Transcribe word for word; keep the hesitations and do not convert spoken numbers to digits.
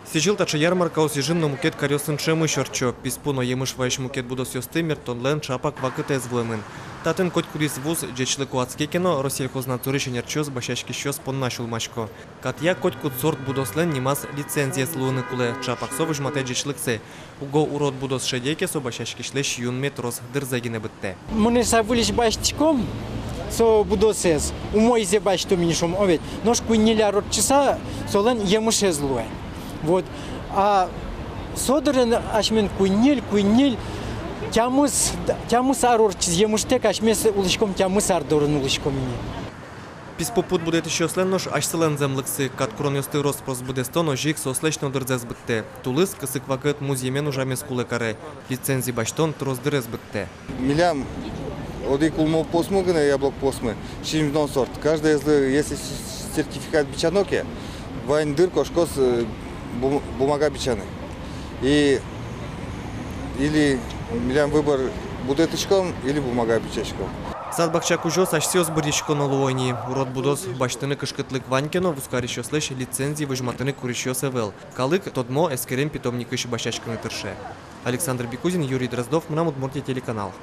Сӥзьыл таӵе ярмаркаос Ижын но мукет каръёсын ӵемысь ортчо. Писпу но емыш вайись мукет будосъёсты мерттонлэн ӵапак вакытэз вуэмын. Татын котькудӥз вуз ӟечлыко адске ке но, Россельхознадзорысь ӧнерчиос басьяськисьёс понна сюлмасько. Катъя котькуд сорт будослэн нимаз лицензиез луыны кулэ, ӵапак со возьматэ ӟечлыксэ. Уго урод будос шеде ке, со басьяськисьлэсь юнме трос дырзэ гинэ быдтэ. Мынӥса выльысь басьтӥськом со будосэз, умойзэ басьтом ини, шуом, овет. Нош куинь-ньыль ар ортчыса солэн емышез луэ. Вот. А со дырын асьмен куинь-ньыль, куинь-ньыль, тямыс, тямыс ар ортчиз емыштэк, асьмес улӥськом, тямыс ар дорын улӥськом ини. Писпу пуд будэтӥсьёслэн нош асьсэлэн зэмлыксы: каткуронъёсты рос-прос быдэстон озьы ик соослэсь но дырзэс быдтэ. Тулыс кысык вакыт музъемен ужамез кулэ каре, лицензи басьтон трос дырез быдтэ. Милям одӥг улмо посмы гинэ, яблок посмы, сизьымдон сорт. Каждоезлы, если с-, сертификат бичано ке, вань дыр кошкоз, э, бу-, бумага бичаны. И или милям выбор: будэтӥськом или бумага бичаськом. Сад-бакча кузёос асьсэос быръиськоно луо ини. Урод будос басьтыны кышкытлык вань ке но, вузкарисьёслэсь лицензи возьматыны курисьёс ӧвӧл. Калык тодмо, эскерем питомникысь басьяськыны тырше. Александр Бекузин, Юрий Дроздов, «Мынам Удмуртие» телеканал.